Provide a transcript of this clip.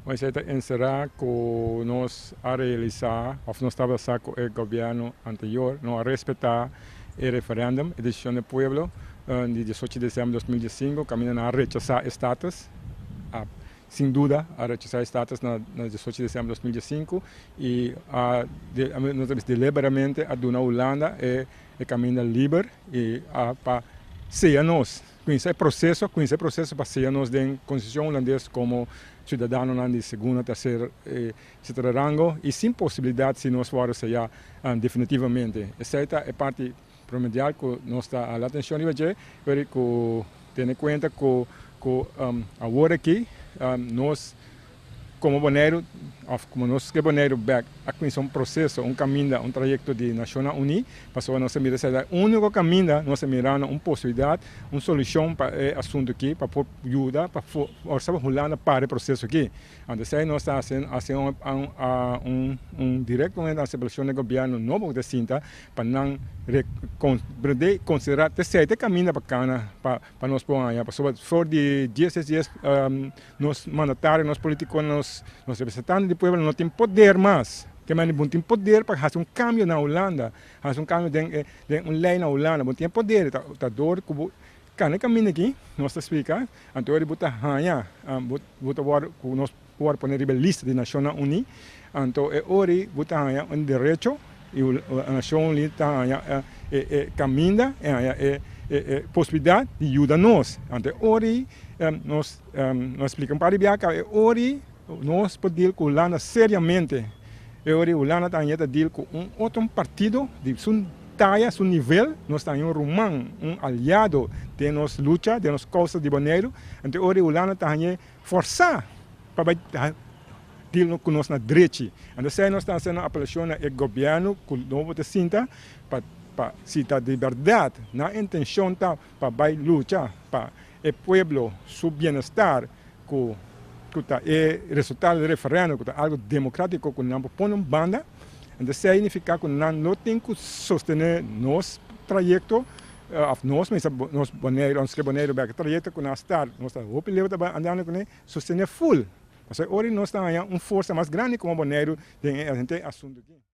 Esei ta enserá ku nos a realisá òf nos tabata sa ku e gobièrnu anterior no a respetá e referèndum, e desishon di pueblo di 18 di desèmber di 2015 kaminda nan a rechasá e status, a sin duda a rechasá e status na 18 di desèmber di 2015 i a nos ta bisa deliberamente a duna Hulanda e kaminda liber i a pa seya nos. Kuminsá e proseso, kuminsá e proseso pa seya nos den Konstitushon Hulandes komo siudadanonan di segunda, terser, etsetera rango i sin posibilidat si nos wòrdu seyá definitivamente. Esei ta e parti primordial ku nos ta hala atenshon riba dje, pero ku tene kuenta ku ku awor aki nos Komo Boneiru, òf komo nos ke Boneiru bèk, a kuminsá un proseso, un kaminda, un trayekto di Nashonnan Uní, pasobra nos a mira esei ta e úniko kaminda nos a mira na un posibilidat, un solushon pa e asuntu akí, pa por yuda, pa forsa pa Hulanda para e proseso akí. Anto esei nos ta hasi hasi un un direktamente un aserbacion na e gobièrnu nobo ku ta sinta pa nan rekomprendé i konsiderá ta esei ta e kaminda pa kana pa pa nos por haña, pasobra for di dies es dies Nos mandatario, nos politico, nos representante di pueblo no tin poder mas. Ke manera bo tin poder pa haci un cambio na Hulanda, haci un cambio den den un ley na Hulanda, bo tin e poder, ta door cu bo cana e caminda aki, nos ta splica, anto ora bo ta haya, bo ta worde, cu nos por pone riba e lista di Nacionnan Uni, anto e ora bo ta haya un derecho y Nacion Uni ta haya e caminda, e haya e posibilidad di yuda nos. Anto e ora Nos nos splika un par di biaha kaba e ori nos por deal ku Hulanda seriamente. E ori Hulanda ta haña ta deal ku un otro partido di su taya, su nivel. Nos ta haña un ruman, un aliado den nos lucha, den nos kousa di Boneiru. Anto e ori Hulanda ta haña forsá pa bai deal ku nos na drechi. Anto esei nos ta hasiendo apelashon na e gobièrnu ku nobo ta sinta pa pa si ta di bèrdat nan intenshon ta pa bai lucha pa e pueblo su bienestar ku ku ta e resultado di referendum ku ta algo demokratiko ku nan por pone un banda, entonces esei nifiká ku nan no tin ku sostené nos trayekto òf nos mester nos Boneiru nos ke Boneiru bèk trayekto ku nan a start nos ta hopi leu ta bai andando kuné sostené ful pasobra e ora nos ta haña un forsa mas grandi komo Boneiru den e asuntu aki.